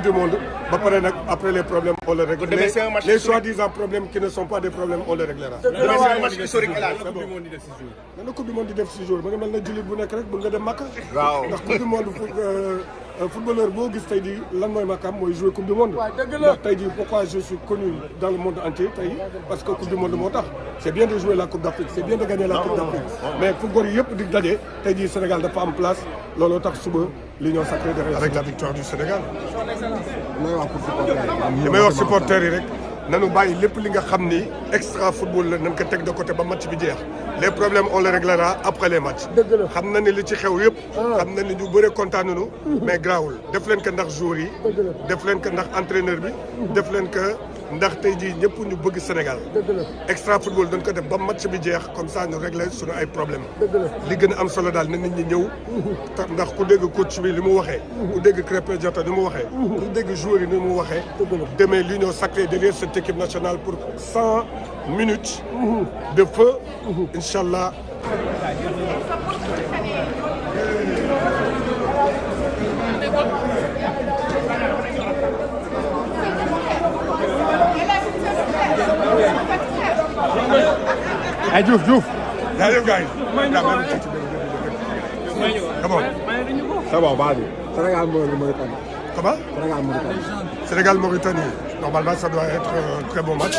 Coupe du Monde. Après les problèmes, on les règle. Les soi-disant problèmes qui ne sont pas des problèmes, on les réglera. C'est un match historique. La Coupe du Monde di def 6 jours. Mën na jullit bu nekk rek bu nga dem Makka. Waaw. Ndax Coupe du Monde footballeur boo gis tey jii lan mooy makam mooy jouer Coupe du Monde. Ndax tey jii pourquoi je suis connu dans le monde entier tey parce que Coupe du Monde moo tax. C'est bien de jouer la Coupe d'Afrique, c'est bien de gagner la Coupe d'Afrique. Mais football yëpp di daje tey jii Sénégal dafa am place looloo tax suba l'union sacrée de avec la victoire du Sénégal. li may wax supporters yi rek nanu bàyyi lépp li nga xam ni extra football la nañ ko teg de côté ba match bi jeex les problèmes on les réglera après les matchs. xam na ni li ci xew yëpp. xam na ni ñu bëre kontaan nañu mais grawul def leen ko ndax joueurs yi. def leen ko ndax entraîneur bi. def leen ko ndax tey jii ñëpp ñu bëgg Sénégal. extra football dañ ko def ba match bi jeex comme ça ñu régler suñu ay problèmes. li gën a am solo daal na nit ñi ñëw. ndax ku dégg coach bi li mu waxee. ku dégg Krépin Diatta ni mu waxee. ku dégg joueurs yi ni mu waxee. demain l'union sacrée derrière cette équipe nationale pour 100 minutes de feu. Inch'Allah. Hey Diouf. Jaajëf gars yi. C'est bon, vas-y. Sénégal Mauritanie. Comment? Sénégal Mauritanie. Sénégal Mauritanie. Normalement ça doit être un très bon match.